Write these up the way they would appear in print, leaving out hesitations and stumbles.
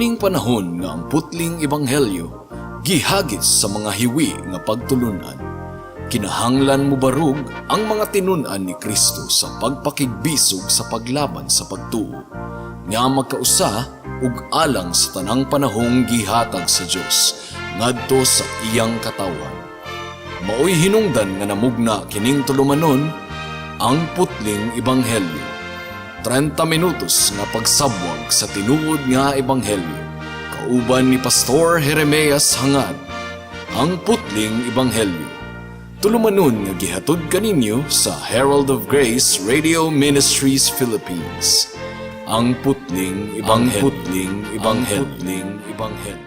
Kining panahon nga ang putling ebanghelyo gihagis sa mga hiwi nga pagtulunan. Kinahanglan mobarog ang mga tinun-an ni Kristo sa pagpakigbisog sa paglaban sa pagtuo nga magkausa ug alang sa tanang panahong gihatag sa Dios ngadto sa iyang katawhan. Maoy hinungdan nga namugna kining tulumanon, Ang Putling Ebanghelyo. 30 minutos nga pagsabwag sa tinuod nga ebanghelyo. Kauban ni Pastor Jeremias Hangad. Ang Putling Ebanghelyo. Tulumanon nga gihatod kaninyo sa Herald of Grace Radio Ministries Philippines. Ang Putling Ebanghelyo. Ang Putling Ebanghelyo. Ang Putling Ebanghelyo.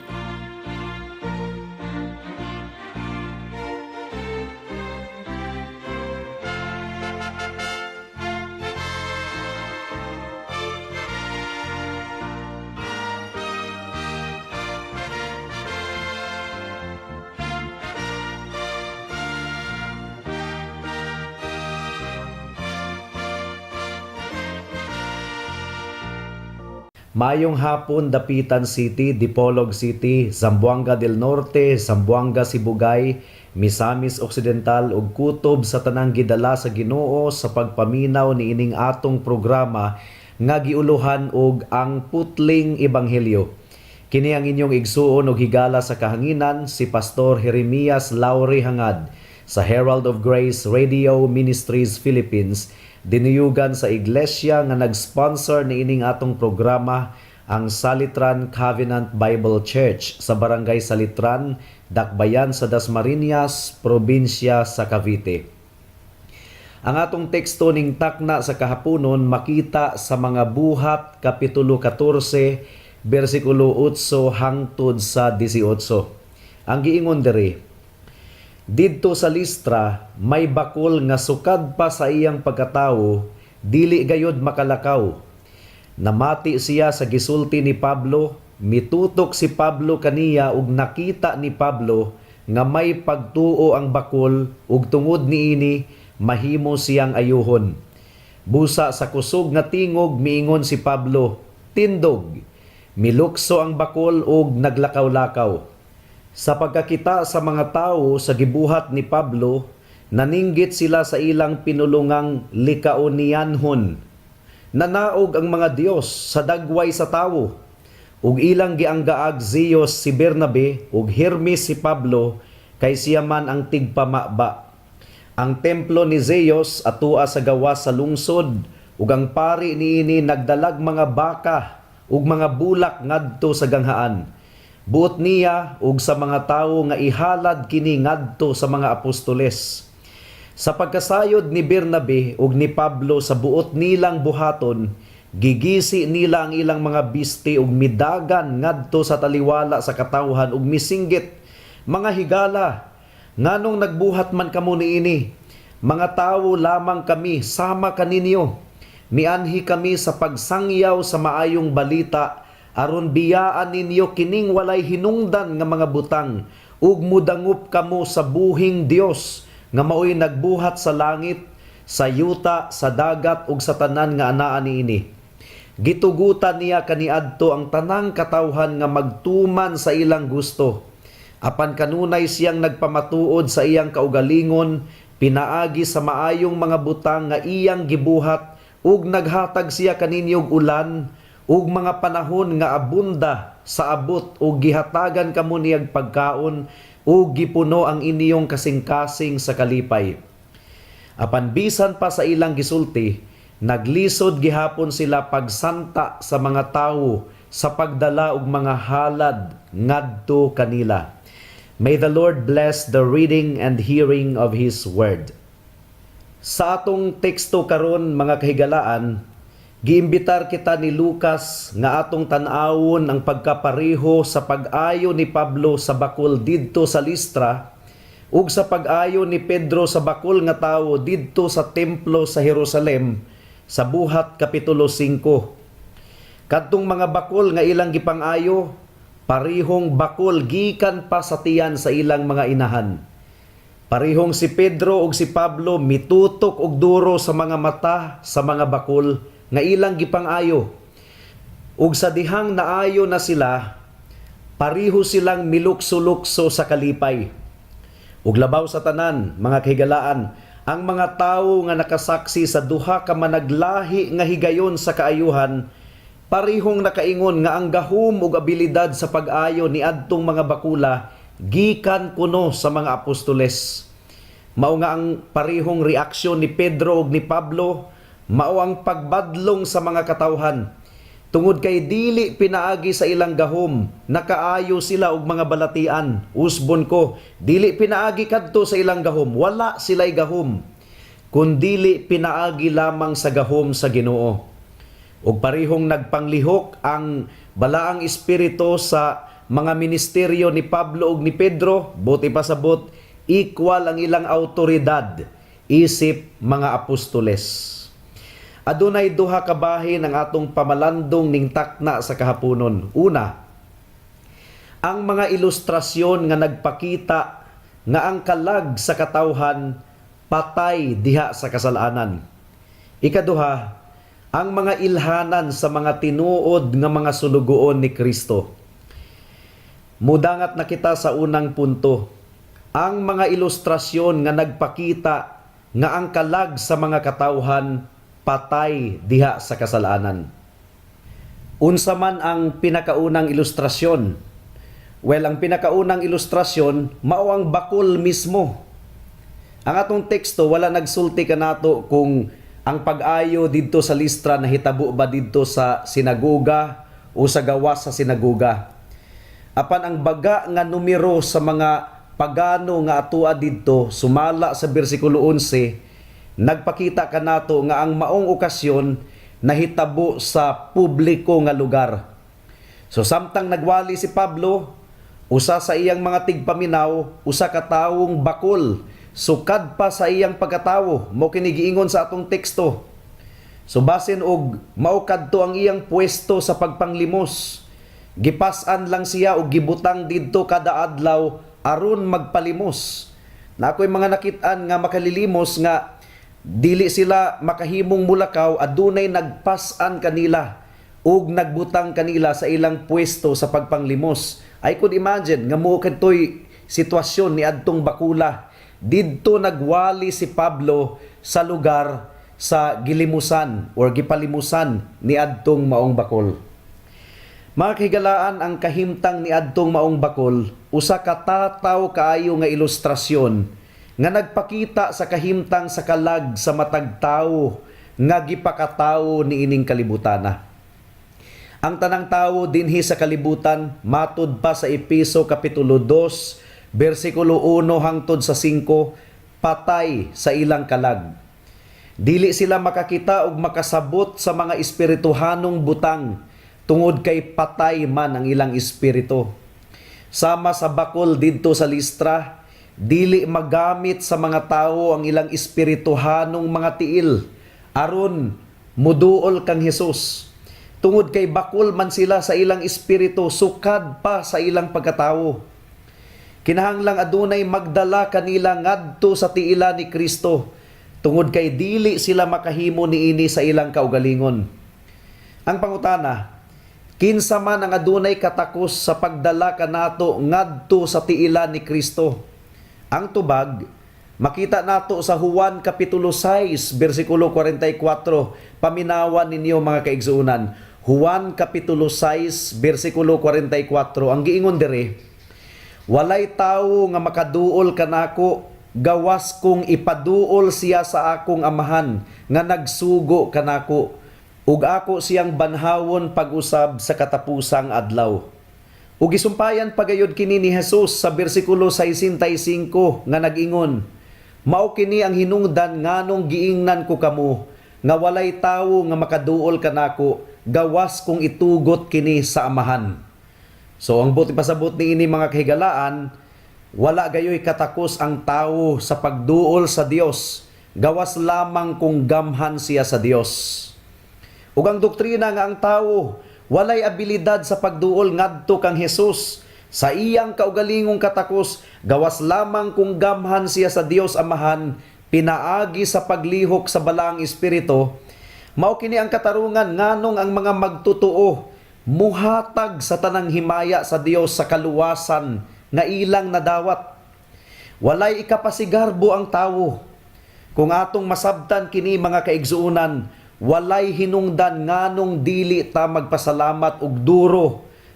Maayong hapon, Dapitan City, Dipolog City, Zamboanga del Norte, Zamboanga Sibugay, Misamis Occidental ug kutob sa tanang gidala sa Ginoo sa pagpaminaw niining atong programa nga giuluhan og Ang Putling Ebanghelyo. Kini ang inyong igsuon og higala sa kahanginan, si Pastor Jeremias Laure Hangad sa Herald of Grace Radio Ministries Philippines, dinuyugan sa iglesia nga nag-sponsor niining atong programa, ang Salitran Covenant Bible Church sa Barangay Salitran, Dakbayan sa Dasmariñas, probinsya sa Cavite. Ang atong teksto ning takna sa kahaponon makita sa Mga Buhat Kapitulo 14 bersikulo 8 hangtod sa 18. Ang giingon diri, "Didto sa Listra, may bakol nga sukad pa sa iyang pagkatawo, dili gayod makalakaw. Namati siya sa gisulti ni Pablo, mitutok si Pablo kaniya ug nakita ni Pablo nga may pagtuo ang bakol ug tungod niini mahimo siyang ayuhon. Busa sa kusog nga tingog miingon si Pablo, 'Tindog!' Milukso ang bakol ug naglakaw-lakaw. Sa pagkakita sa mga tawo sa gibuhat ni Pablo, naninggit sila sa ilang pinulungang Likaonianhon: 'Nanaog ang mga Dios sa dagway sa tawo.' Ug ilang gianggaag Zeus si Bernabe ug Hermes si Pablo kay siya man ang tigpamaba. Ang templo ni Zeus atua sa gawas sa lungsod ug ang pari niini nagdalag mga baka ug mga bulak ngadto sa ganghaan. Buot niya ug sa mga tawo nga ihalad kini ngadto sa mga apostoles. Sa pagkasayod ni Bernabe ug ni Pablo sa buot nilang buhaton, gigisi nila ang ilang mga biste ug midagan ngadto sa taliwala sa katawhan ug misinggit, 'Mga higala, nganong nagbuhat man kamo niini? Mga tawo lamang kami sama kaninyo. Mianhi kami sa pagsangyaw sa maayong balita aron biyaan ninyo kining walay hinungdan nga mga butang ug mudangup kamo sa buhing Dios nga maoy nagbuhat sa langit, sa yuta, sa dagat ug sa tanan nga anaa niini. Gitugutan niya kaniadto ang tanang katawhan nga magtuman sa ilang gusto. Apan kanunay siyang nagpamatuod sa iyang kaugalingon pinaagi sa maayong mga butang nga iyang gibuhat ug naghatag siya kaninyog ulan ug mga panahon nga abunda sa abot ug gihatagan kamo niyag pagkaon ug gipuno ang inyong kasing-kasing sa kalipay.' Apan bisan pa sa ilang gisulti, naglisod gihapon sila pagsanta sa mga tawo sa pagdala og mga halad ngadto kanila." May the Lord bless the reading and hearing of His word. Sa atong teksto karon, mga kahigalaan, giimbitar kita ni Lucas nga atong tan-awon ang pagkapareho sa pag-ayo ni Pablo sa bakol didto sa Listra ug sa pag-ayo ni Pedro sa bakol nga tawo didto sa templo sa Jerusalem sa Buhat Kapitulo 5. Kadtong mga bakol nga ilang gipang-ayo, parihong bakol gikan pa sa tiyan sa ilang mga inahan. Parihong si Pedro ug si Pablo mitutok og duro sa mga mata sa mga bakol nga ilang gipang-ayo. Ug sa dihang naayo na sila, pariho silang milukso-lukso sa kalipay. Ug labaw sa tanan, mga kahigalaan, ang mga tawo nga nakasaksi sa duha ka managlahi nga higayon sa kaayuhan, parihong nakaingon nga ang gahom ug abilidad sa pag-ayo ni adtong mga bakula gikan kuno sa mga apostoles. Mao nga ang parihong reaksyon ni Pedro ug ni Pablo mao ang pagbadlong sa mga katawhan. Tungod kay dili pinaagi sa ilang gahom, nakaayo sila og mga balatian. Usbon ko, dili pinaagi kadto sa ilang gahom, wala sila'y gahom. Kundili pinaagi lamang sa gahom sa Ginoo. Ug parihong nagpanglihok ang balaang espiritu sa mga ministeryo ni Pablo ug ni Pedro, buot ipasabot, equal ang ilang autoridad isip mga apostoles. Adunay duha ka bahin ang atong pamalandong ning takna sa kahaponon. Una, ang mga ilustrasyon nga nagpakita nga ang kalag sa katawhan patay diha sa kasalanan. Ikaduha, ang mga ilhanan sa mga tinuod nga mga sulugoon ni Kristo. Mudangat na kita sa unang punto. Ang mga ilustrasyon nga nagpakita nga ang kalag sa mga katawhan patay diha sa kasalanan. Unsa man ang pinakaunang ilustrasyon? Well, ang pinakaunang ilustrasyon mao ang bakol mismo. Ang atong teksto, wala nagsulti kanato kung ang pag-ayo didto sa Listra nahitabo ba didto sa sinagoga o sa gawas sa sinagoga. Apan ang baga nga numero sa mga pagano nga atua didto sumala sa bersikulo 11, nagpakita kanato nga ang maong okasyon nahitabo sa publiko nga lugar. So samtang nagwali si Pablo, usa sa iyang mga tigpaminaw, usa ka tawong bakol, sukad pa sa iyang pagkatawo, mao kini giingon sa atong teksto. So basin og mao kadto ang iyang pwesto sa pagpanglimos. Gipas-an lang siya og gibutang didto kada adlaw aron magpalimos. Na ako'y mga nakit-an nga makalilimos nga dili sila makahimong mulakaw, adunay nagpas-an kanila ug nagbutang kanila sa ilang pwesto sa pagpanglimos. I could imagine nga mo kadtoy sitwasyon ni adtong bakula. Didto nagwali si Pablo sa lugar sa gilimusan or gipalimusan ni adtong maong bakol. Mga kahigalaan, ang kahimtang ni adtong maong bakol usa ka tataw kaayo nga ilustrasyon nga nagpakita sa kahimtang sa kalag sa matag tawo nga gipakatawo niining kalibutana. Ang tanang tawo dinhi sa kalibutan, matud pa sa Epeso kapitulo 2 bersikulo 1 hangtod sa 5, patay sa ilang kalag. Dili sila makakita og makasabot sa mga espirituhanong butang tungod kay patay man ang ilang espiritu. Sama sa bakol didto sa Listra, dili magamit sa mga tawo ang ilang espirituhanong mga tiil aron muduol kang Hesus. Tungod kay bakol man sila sa ilang espiritu sukad pa sa ilang pagkatawo. Kinahanglang adunay magdala kanila ngadto sa tiila ni Kristo tungod kay dili sila makahimo niini sa ilang kaugalingon. Ang pangutana, kinsa man ang adunay katakos sa pagdala kanato ngadto sa tiila ni Kristo? Ang tubag, makita nato sa Juan kapitulo 6 bersikulo 44. Paminawan ninyo, mga kaigsuonan. Juan kapitulo 6 bersikulo 44. Ang giingon diri, "Walay tawo nga makaduol kanako gawas kung ipaduol siya sa akong Amahan nga nagsugo kanako, ug ako siyang banhawon pag-usab sa katapusang adlaw." Ug gisumpayan pagayod kini ni Jesus sa bersikulo 65 nga nag-ingon, "Mao kini ang hinungdan nganong giingnan ko kamo nga walay tawo nga makaduol kanako gawas kung itugot kini sa Amahan." So ang buot ipasabot niini, mga kahigalaan, wala gayoy katakos ang tawo sa pagduol sa Dios gawas lamang kung gamhan siya sa Dios. Ug ang doktrina nga ang tawo walay abilidad sa pagduol ngadto kang Hesus sa iyang kaugalingong katakos gawas lamang kung gamhan siya sa Dios Amahan pinaagi sa paglihok sa Balaang Espiritu, mao kini ang katarungan nganong ang mga magtotoo Muhatag sa tanang himaya sa Dios sa kaluwasan nga ilang nadawat. Walay ikapasigarbo ang tawo. Kung atong masabtan kini, mga kaigsuonan, walay hinungdan nganong dili ta magpasalamat og duro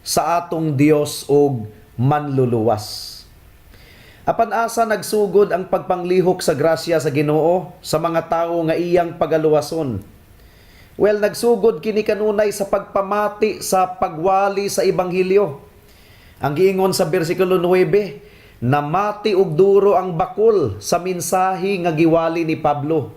sa atong Dios og Manluluwas. Apan asa nagsugod ang pagpanglihok sa grasya sa Ginoo sa mga tawo nga iyang pagaluwason? Well, nagsugod kini kanunay sa pagpamati sa pagwali sa ebanghelyo. Ang giingon sa bersikulo 9, namati og duro ang bakol sa mensahe nga giwali ni Pablo.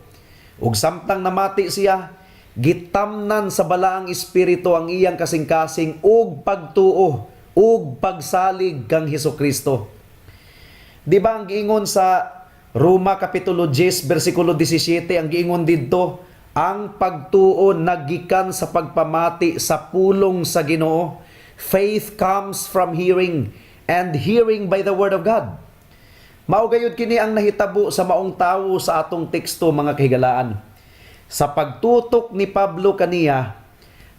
Ug samtang namati siya, gitamnan sa Balaang Espiritu ang iyang kasing-kasing ug pagtuo ug pagsalig kang Hesukristo. Di ba ang giingon sa Roma kapitulo 10 bersikulo 17, ang giingon didto, ang pagtuo naggikan sa pagpamati sa pulong sa Ginoo? Faith comes from hearing, and hearing by the word of God. Mao gayud kini ang nahitabo sa maong tawo sa atong teksto, mga kahigalaan. Sa pagtutok ni Pablo kaniya,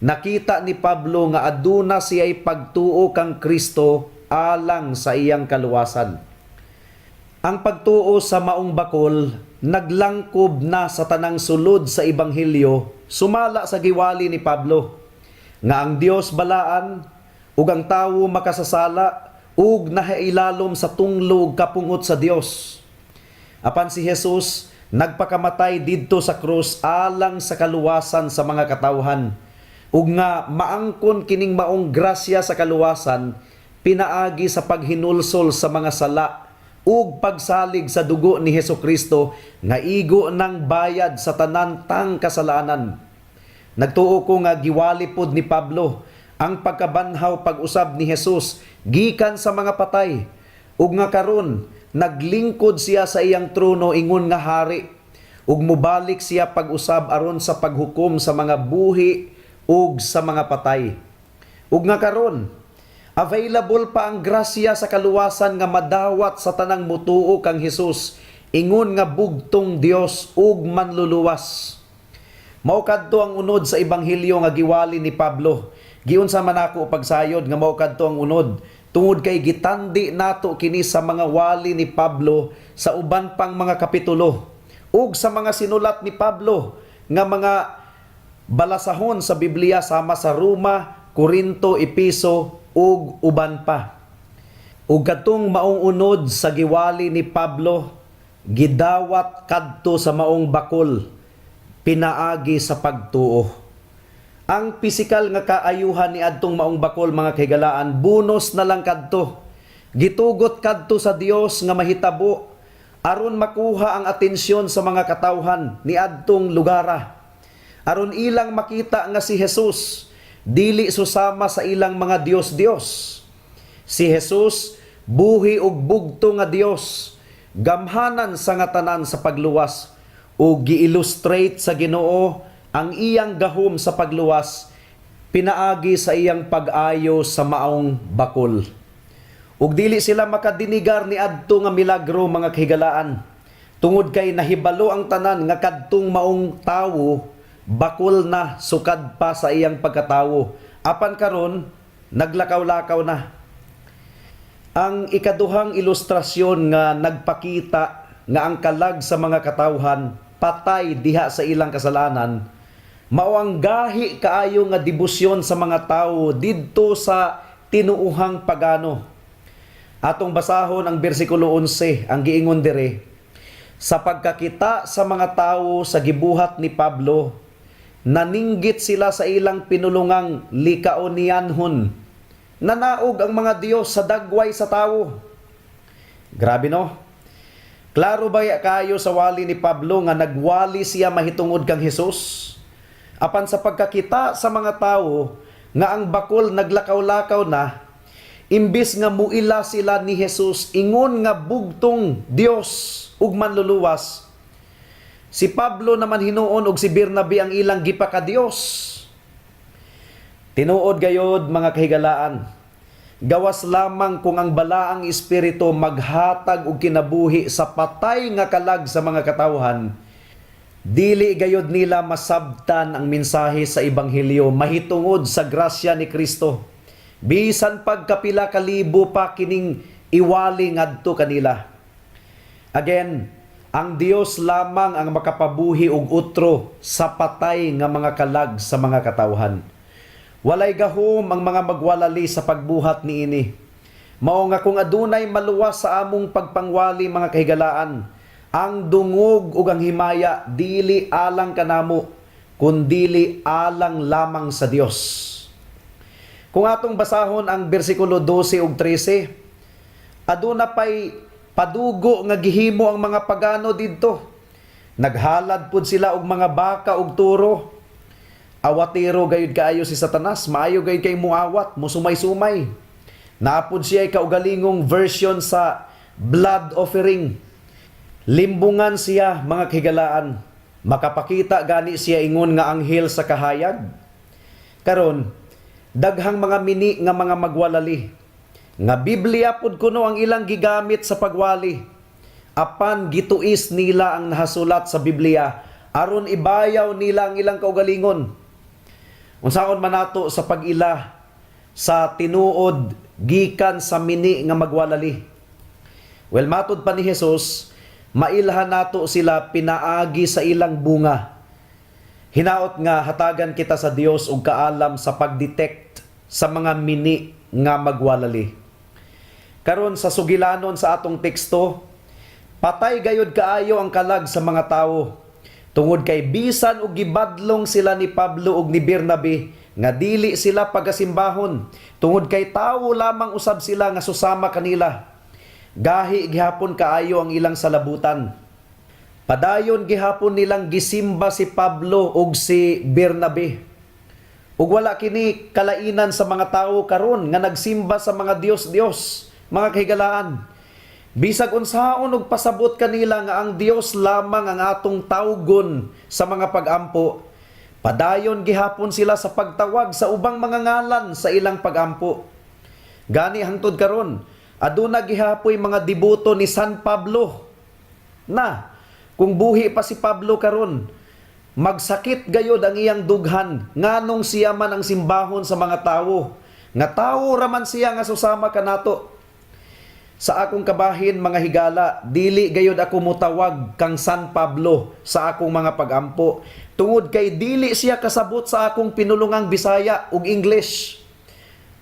nakita ni Pablo nga aduna siya'y pagtuo kang Kristo alang sa iyang kaluwasan. Ang pagtuo sa maong bakol naglangkob na sa tanang sulod sa ebanghelyo sumala sa giwali ni Pablo nga ang Dios balaan ug ang tawo makasasala ug nahailalom sa tunglo ug kapungot sa Dios. Apan si Jesus nagpakamatay didto sa krus alang sa kaluwasan sa mga katawhan ug nga maangkon kining maong grasya sa kaluwasan pinaagi sa paghinulsol sa mga sala ug pagsalig sa dugo ni Hesukristo nga igo ng bayad sa tanan tang kasalanan. Nagtuo ko nga giwali pod ni Pablo ang pagkabanhaw pag-usab ni Jesus gikan sa mga patay ug nga karon naglingkod siya sa iyang trono ingon nga hari ug mobalik siya pag-usab aron sa paghukom sa mga buhi ug sa mga patay. Ug nga karon available pa ang grasya sa kaluwasan nga madawat sa tanang mutuo kang Hesus ingon nga bugtong Dios ug Manluluwas. Mao kadto ang unod sa ebanghelyo nga giwali ni Pablo. Giunsa man ako pagsayod nga mao kadto ang unod tungod kay gitandi nato kini sa mga wali ni Pablo sa uban pang mga kapitulo ug sa mga sinulat ni Pablo nga mga balasahon sa Biblia sama sa Roma, Korinto, Epeso ug uban pa. Ug kadtong maong unod sa giwali ni Pablo gidawat kadto sa maong bakol pinaagi sa pagtuo. Ang pisikal nga kaayuhan ni adtong maong bakol, mga kahigalaan, bonus na lang kadto. Gitugot kadto sa Dios nga mahitabo aron makuha ang atensyon sa mga katawhan ni adtong lugara. Aron ilang makita nga si Jesus dili susama sa ilang mga dios-dios. Si Jesus buhi ug bugto nga Dios, gamhanan sa nga tanan sa pagluwas, ug gi-illustrate sa Ginoo ang iyang gahom sa pagluwas pinaagi sa iyang pag-ayo sa maong bakol. Ug dili sila makadinigar ni adto nga milagro, mga kahigalaan, tungod kay nahibalo ang tanan nga kadtong maong tawo bakol na sukad pa sa iyang pagkatawo. Apan karon naglakaw-lakaw na. Ang ikaduhang ilustrasyon nga nagpakita nga ang kalag sa mga katawhan patay diha sa ilang kasalanan mao ang gahi kaayo nga debosyon sa mga tawo didto sa tinuohang pagano. Atong basahon ang bersikulo 11. Ang giingon dire, sa pagkakita sa mga tawo sa gibuhat ni Pablo, naninggit sila sa ilang pinulungang Likaonianhon: "Nanaog ang mga Dios sa dagway sa tawo." Grabe, no? Klaro ba kayo sa wali ni Pablo nga nagwali siya mahitungod kang Jesus? Apan sa pagkakita sa mga tawo nga ang bakol naglakaw-lakaw na, imbis nga muila sila ni Jesus ingon nga bugtong Dios ug Manluluwas, si Pablo naman hinuon og si Bernabe ang ilang gipakadios. Tinuod gayod, mga kahigalaan, gawas lamang kung ang Balaang Espiritu maghatag og kinabuhi sa patay nga kalag sa mga katawhan, Dili gayod nila masabtan ang mensahe sa ebanghelyo mahitungod sa grasya ni Kristo. Bisan pagkapila kalibo pa kining iwali ngadto kanila. Again, ang Dios lamang ang makapabuhi og utro sa patay nga mga kalag sa mga katawhan. Walay gahom ang mga magwalali sa pagbuhat niini. Mao nga kung adunay maluwas sa among pagpangwali, mga kahigalaan, ang dungog ug ang himaya dili alang kanamo kundili alang lamang sa Dios. Kung atong basahon ang bersikulo 12 ug 13, aduna pay padugo nga gihimo ang mga pagano didto. Naghalad pud sila og mga baka ug turo. Awatero gayud kaayo si Satanas, maayo gayud kay muawat, musumay-sumay. Naa pud siya kaugalingong version sa blood offering. Limbungan siya, mga kahigalaan. Makapakita gani siya ingon nga anghel sa kahayag. Karon, daghang mga mini nga mga magwalali. Nga Biblia pud kuno ang ilang gigamit sa pagwali. Apan gituis nila ang nahasulat sa Biblia aron ibayaw nila ang ilang kaugalingon. Unsaon man nato sa pag-ila sa tinuod gikan sa mini nga magwalali? Well, matod pa ni Jesus, mailhan nato sila pinaagi sa ilang bunga. Hinaot nga hatagan kita sa Dios og kaalam sa pagdetect sa mga mini nga magwalali. Karon, sa sugilanon sa atong teksto, patay gayud kaayo ang kalag sa mga tawo. Tungod kay bisan og gibadlong sila ni Pablo ug ni Bernabe nga dili sila pagasimbahon tungod kay tawo lamang usab sila nga susama kanila. Gahi gihapon kaayo ang ilang salabutan. Padayon gihapon nilang gisimba si Pablo ug si Bernabe. Ug wala kini kalainan sa mga tawo karon nga nagsimba sa mga dios-dios, mga kahigalaan. Bisag unsaon og pasabot kanila nga ang Dios lamang ang atong tawgon sa mga pagampo, padayon gihapon sila sa pagtawag sa ubang mga ngalan sa ilang pagampo. Gani hangtod karon, aduna gihapoy mga deboto ni San Pablo. Na, kung buhi pa si Pablo karon, magsakit gayod ang iyang dughan nganong siya man ang simbahon sa mga tawo. Nga tawo raman siya nga susama kanato. Sa akong kabahin, mga higala, dili gayod ako mutawag kang San Pablo sa akong mga pagampo tungod kay dili siya kasabot sa akong pinulungang Bisaya ug English.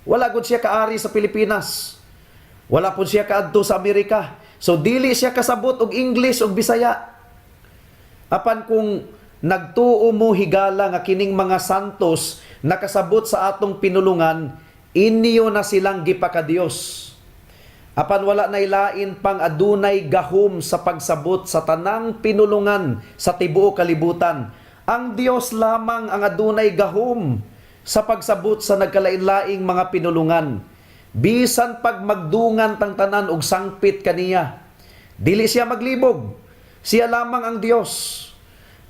Wala gud siya kaari sa Pilipinas. Wala pud siya kaadto sa Amerika. So dili siya kasabot og English ug Bisaya. Apan kung nagtuo mo, higala, nga kining mga santos nakasabot sa atong pinulungan, inyo na silang gipakadiyos. Apan wala na ilain pang adunay gahom sa pagsabot sa tanang pinulungan sa tibuok kalibutan. Ang Dios lamang ang adunay gahom sa pagsabot sa nagkalain-laing mga pinulungan. Bisan pag magdungan tang tanan og sangpit kaniya, dili siya maglibog. Siya lamang ang Dios.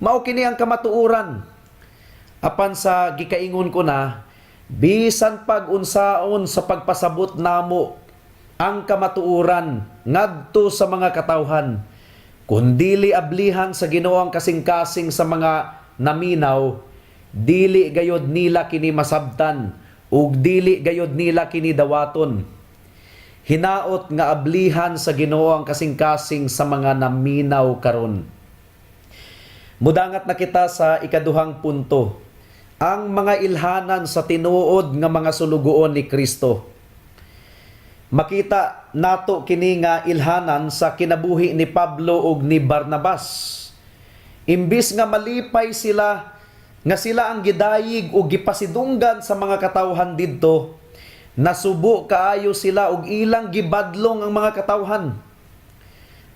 Mao kini ang kamatuoran. Apan sa gikaingon ko na, bisan pag unsaon sa pagpasabot namo ang kamatuoran ngadto sa mga katawhan, kun dili ablihan sa Ginoo ang kasing-kasing sa mga naminaw, dili gayod nila kini masabtan ug dili gayod nila kini dawaton. Hinaot nga ablihan sa Ginoo ang kasing-kasing sa mga naminaw karon. Mudangat na kita sa ikaduhang punto, ang mga ilhanan sa tinuod nga mga sulugoon ni Kristo. Makita nato kini nga ilhanan sa kinabuhi ni Pablo ug ni Barnabas. Imbis nga malipay sila nga sila ang gidayig ug gipasidunggan sa mga katawhan didto, nasubo kaayo sila ug ilang gibadlong ang mga katawhan.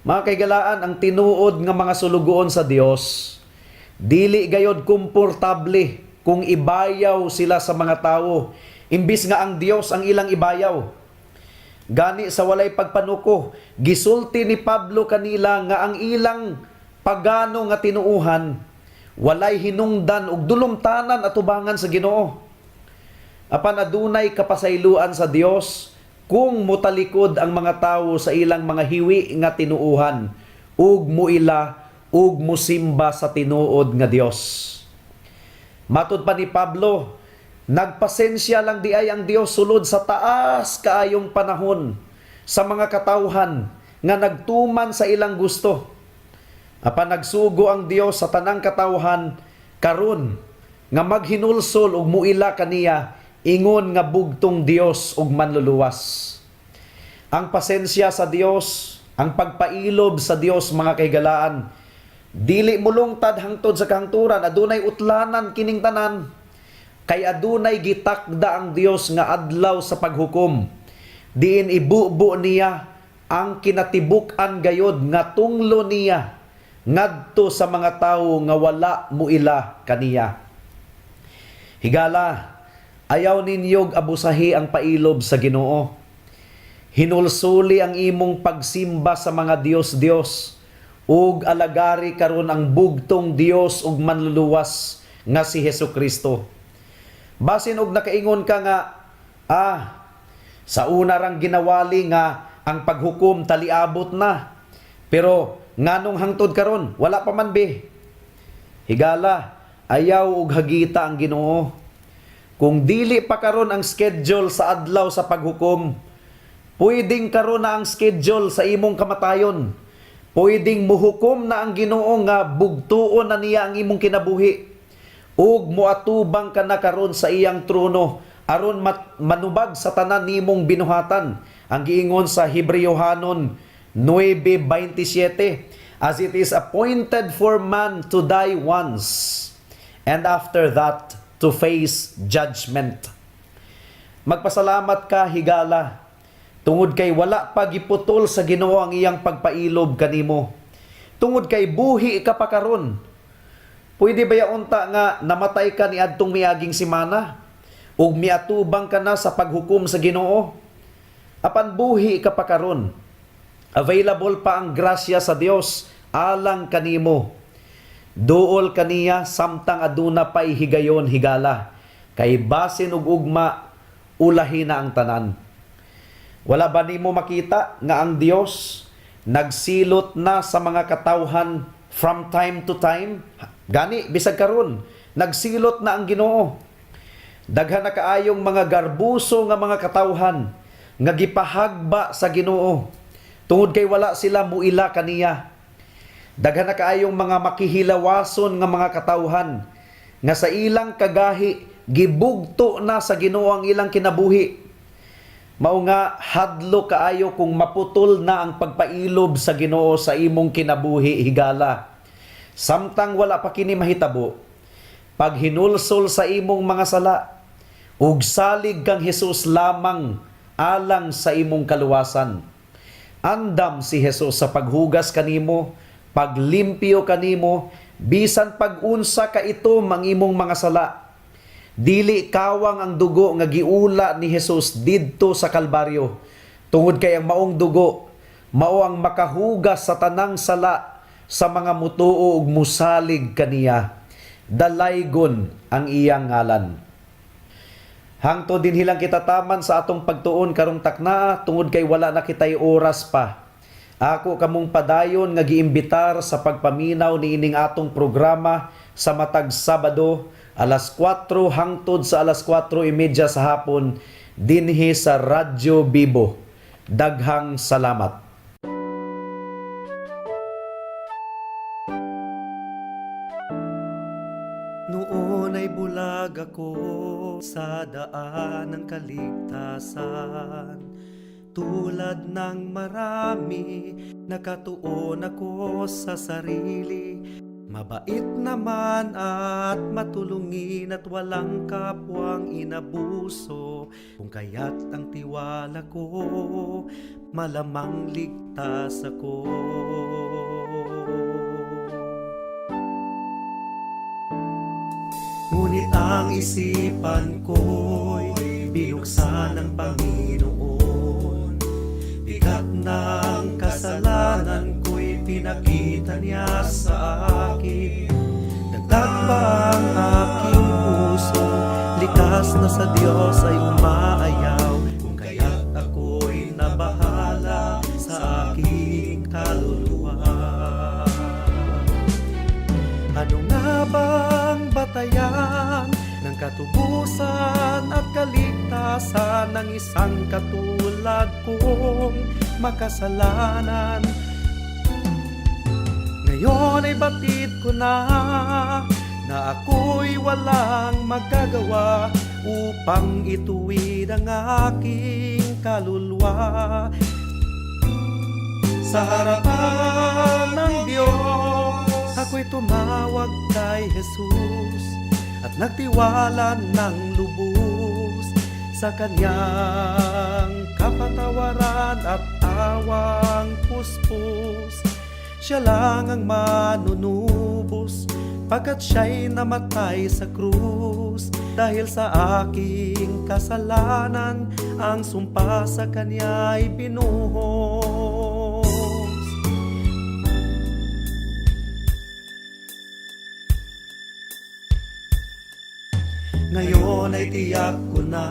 Mga kahigalaan, ang tinuod nga mga sulugoon sa Dios, dili gayod komportable kung ibayaw sila sa mga tawo imbis nga ang Dios ang ilang ibayaw. Gani sa walay pagpanuko, gisulti ni Pablo kanila nga ang ilang pagano nga tinuuhan walay hinungdan ug dulumtanan atubangan sa Ginoo. Apan adunay kapasayloan sa Dios kung mutalikod ang mga tawo sa ilang mga hiwi nga tinuuhan ug muila ug musimba sa tinuod nga Dios. Matud pa ni Pablo, nagpasensya lang diay ang Dios sulod sa taas kaayong panahon sa mga katawhan nga nagtuman sa ilang gusto. Apan nagsugo ang Dios sa tanang katawhan karon nga maghinulsol ug muila kaniya ingon nga bugtong Dios ug manluluwas. Ang pasensya sa Dios, ang pagpailob sa Dios, mga kahigalaan, dili mulungtad hangtod sa kahangturan. Adunay utlanan kining tanan kay adunay gitakda ang Dios nga adlaw sa paghukom diin ibubo niya ang kinatibuk-an gayod nga tunglo niya ngadto sa mga tawo nga wala muila kaniya. Higala, ayaw ninyog abusahi ang pailob sa Ginoo. Hinulsuli ang imong pagsimba sa mga dios-dios ug alagari karon ang bugtong Dios ug manluluwas nga si Hesus Kristo. Basin og nakaingon ka nga, sa una rang ginawali nga ang paghukom taliabot na. Pero nganong hangtod karon wala pa man be? Higala, ayaw og hagita ang Ginoo. Kung dili pa karon ang schedule sa adlaw sa paghukom, pwedeng karon na ang schedule sa imong kamatayon. Pwedeng muhukom na ang Ginoo nga bugtuon na niya ang imong kinabuhi. Ug moatubang ka na karon sa iyang trono aron manubag sa tanan nimong binuhatan. Ang giingon sa Hebreohanon 9:27, "As it is appointed for man to die once and after that to face judgment." Magpasalamat ka, higala, tungod kay wala pa giputol sa Ginoo ang iyang pagpailob kanimo. Tungod kay buhi ka pa karon. Pwede ba unta nga namatay ka niadtong miaging semana ug miatubang ka na sa paghukom sa Ginoo? Apan buhi ka pa karon. Available pa ang grasya sa Dios alang kanimo. Duol kaniya samtang aduna pay higayon, higala. Kay basin ug ugma ulahi na ang tanan. Wala ba nimo makita nga ang Dios nagsilot na sa mga katawhan from time to time? Gani bisag karon nagsilot na ang Ginoo. Daghan na kaayong mga garbuso nga mga katawhan nga gipahagba sa Ginoo tungod kay wala sila muila kaniya. Daghan na kaayong mga makihilawason nga mga katawhan nga sa ilang kagahi gibugto na sa Ginoo ang ilang kinabuhi. Mao nga hadlo kaayo kung maputol na ang pagpailob sa Ginoo sa imong kinabuhi, higala. Samtang wala pa kini mahitabo, paghinulsol sa imong mga sala ug salig kang Hesus lamang alang sa imong kaluwasan. Andam si Hesus sa paghugas kanimo, paglimpyo kanimo, bisan pag-unsa ka itom ang imong mga sala. Dili kawang ang dugo nga giula ni Hesus didto sa Kalbaryo. Tungod kay ang maong dugo mao ang makahugas sa tanang sala sa mga mutuo ug musalig kaniya. Dalaygon ang iyang ngalan. Hangtod dinhi lang kita taman sa atong pagtuon karong takna tungod kay wala na kitay oras pa. Ako kamong padayon nga giimbitar sa pagpaminaw niining atong programa sa matag Sabado alas 4 hangtod sa alas 4:30 sa hapon dinhi sa Radyo Bibo. Daghang salamat. Noon ay bulag ako sa daan ng kaligtasan. Tulad ng marami, nakatuon ako sa sarili. Mabait naman at matulungin at walang kapwang inabuso. Kung kaya't ang tiwala ko, malamang ligtas ako. Ngunit ang isipan ko'y binuksan ng Panginoon. Bigat ng kasalanan ko'y pinakita niya sa akin. Dagdag pa ang aking puso, likas na sa Diyos ay umaayaw. Kung kaya't ako'y nabahala sa aking kaluluwa. kamatayan ng katubusan at kaligtasan ng isang katulad kong makasalanan. Ngayon ay batid ko na na ako'y walang magagawa upang ituwid ang aking kaluluwa. Sa harapan ng Diyos, ako'y tumawag kay Jesus at nagtiwala ng lubos sa kanyang kapatawaran at awang puspos. Siya lang ang manunubos pagkat siya'y namatay sa krus. Dahil sa aking kasalanan, ang sumpa sa kanya'y binuhos. Ngayon ay tiyak ko na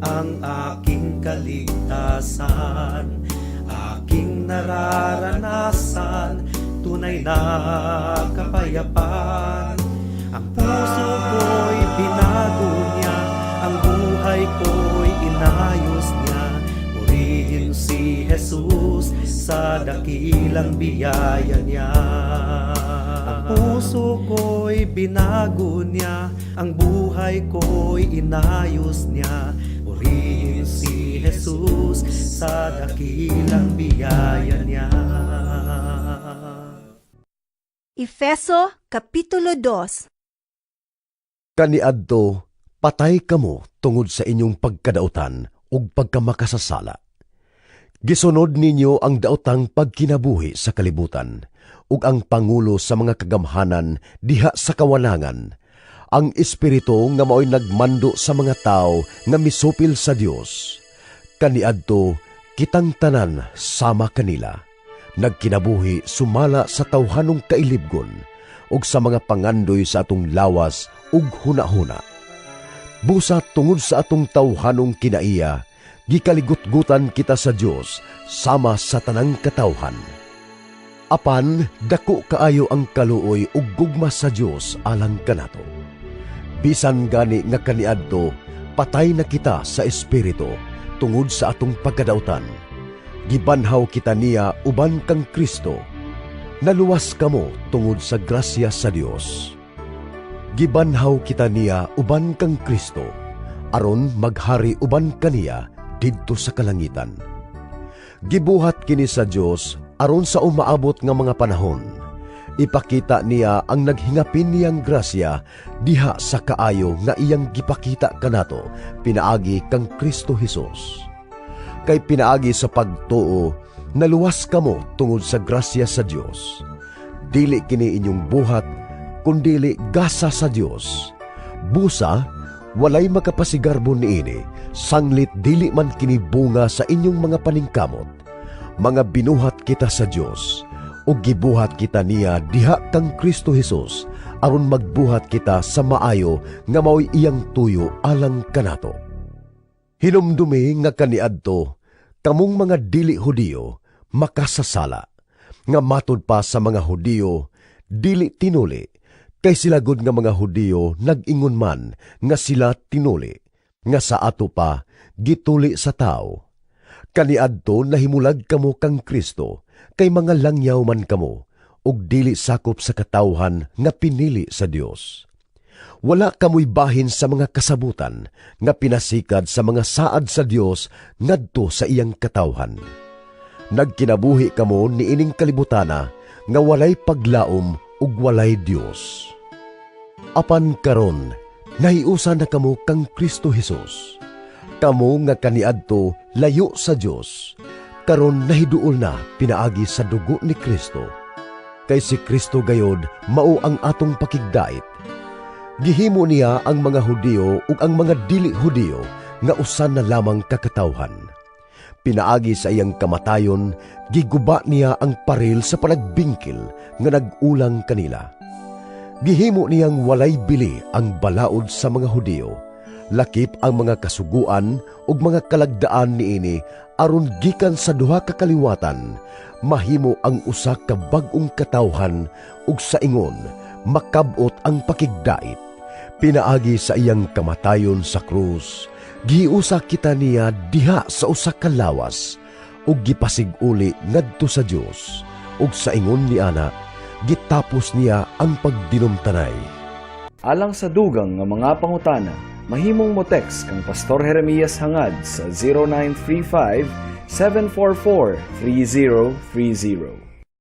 ang aking kaligtasan, aking nararanasan, tunay na kapayapaan. Ang puso ko'y binago niya, ang buhay ko'y inayos niya. Purihin si Jesus sa dakilang biyaya niya. Ang puso ko'y binago niya, ang buhay ko'y inayos niya. Purihin si Jesus sa dakilang biyaya niya. Efeso Kapitulo 2. Kaniadto, patay kamo tungod sa inyong pagkadautan ug pagkamakasasala. Gisunod ninyo ang daotang pagkinabuhi sa kalibutan ug ang pangulo sa mga kagamhanan diha sa kawalangan, ang espiritu nga maoy nagmando sa mga tawo nga misupil sa Dios. Kaniadto, kitang tanan sama kanila, nagkinabuhi sumala sa tawhanong kailibgon ug sa mga pangandoy sa atong lawas ug hunahuna. Busa tungod sa atong tawhanong kinaiya, gikaligutgutan kita sa Dios sama sa tanang katawhan. Apan dako kaayo ang kaluoy ug gugma sa Dios alang kanato. Bisan gani nga kaniadto patay na kita sa espiritu tungod sa atong pagkadautan, gibanhaw kita niya uban kang Kristo. Naluwas kamo tungod sa grasya sa Dios. Gibanhaw kita niya uban kang Kristo aron maghari uban kaniya didto sa kalangitan. Gibuhat kini sa Dios aron sa umaabot nga mga panahon ipakita niya ang naghingapin niyang grasya diha sa kaayo nga iyang gipakita kanato pinaagi kang Kristo Hesus. Kay pinaagi sa pagtuo naluwas kamo tungod sa grasya sa Dios. Dili kini inyong buhat, kundili gasa sa Dios. Busa walay makapasigarbo niini, sanglit dili man kini bunga sa inyong mga paningkamot. Mga binuhat kita sa Dios, ug gibuhat kita niya diha kang Kristo Hesus aron magbuhat kita sa maayo nga maoy iyang tuyo alang kanato. Hinumdumi nga kaniadto kamong mga dili Hudiyo makasasala, nga matud pa sa mga Hudiyo dili tinuli, kay sila gud nga mga Hudiyo nag-ingon man nga sila tinuli, nga sa ato pa gituli sa tao. Kaniadto nahimulag kamo kang Kristo, kay mga langyaw man kamo, ug dili sakop sa katawhan nga pinili sa Dios. Wala kamoy bahin sa mga kasabutan nga pinasikad sa mga saad sa Dios ngadto sa iyang katawhan. Nagkinabuhi kamo niining kalibutana nga walay paglaom ug walay Dios. Apan karon nahiusa na kamo kang Kristo Hesus. Kamo nga kaniadto layo sa Dios, karon nahiduol na pinaagi sa dugo ni Kristo. Kay si Kristo gayod mao ang atong pakigdait. Gihimo niya ang mga Hudiyo ug ang mga dili Hudiyo nga usa na lamang kakatawhan. Pinaagi sa iyang kamatayon, giguba niya ang paril sa panagbingkil nga nag-ulang kanila. Gihimo niyang walay bili ang balaod sa mga Hudiyo, lakip ang mga kasuguan ug mga kalagdaan niini aron gikan sa duha ka kaliwatan mahimo ang usa ka bag-ong katawhan ug sa ingon makab-ot ang pakigdait. Pinaagi sa iyang kamatayon sa krus, giusa kita niya diha sa usa ka lawas ug gipasig-uli ngadto sa Dios, ug sa ingon ni ana gitapos niya ang pagdinumtanay. Alang sa dugang nga mga pangutana, mahimong mo text kang Pastor Jeremias Hangad sa 0935 744 3030.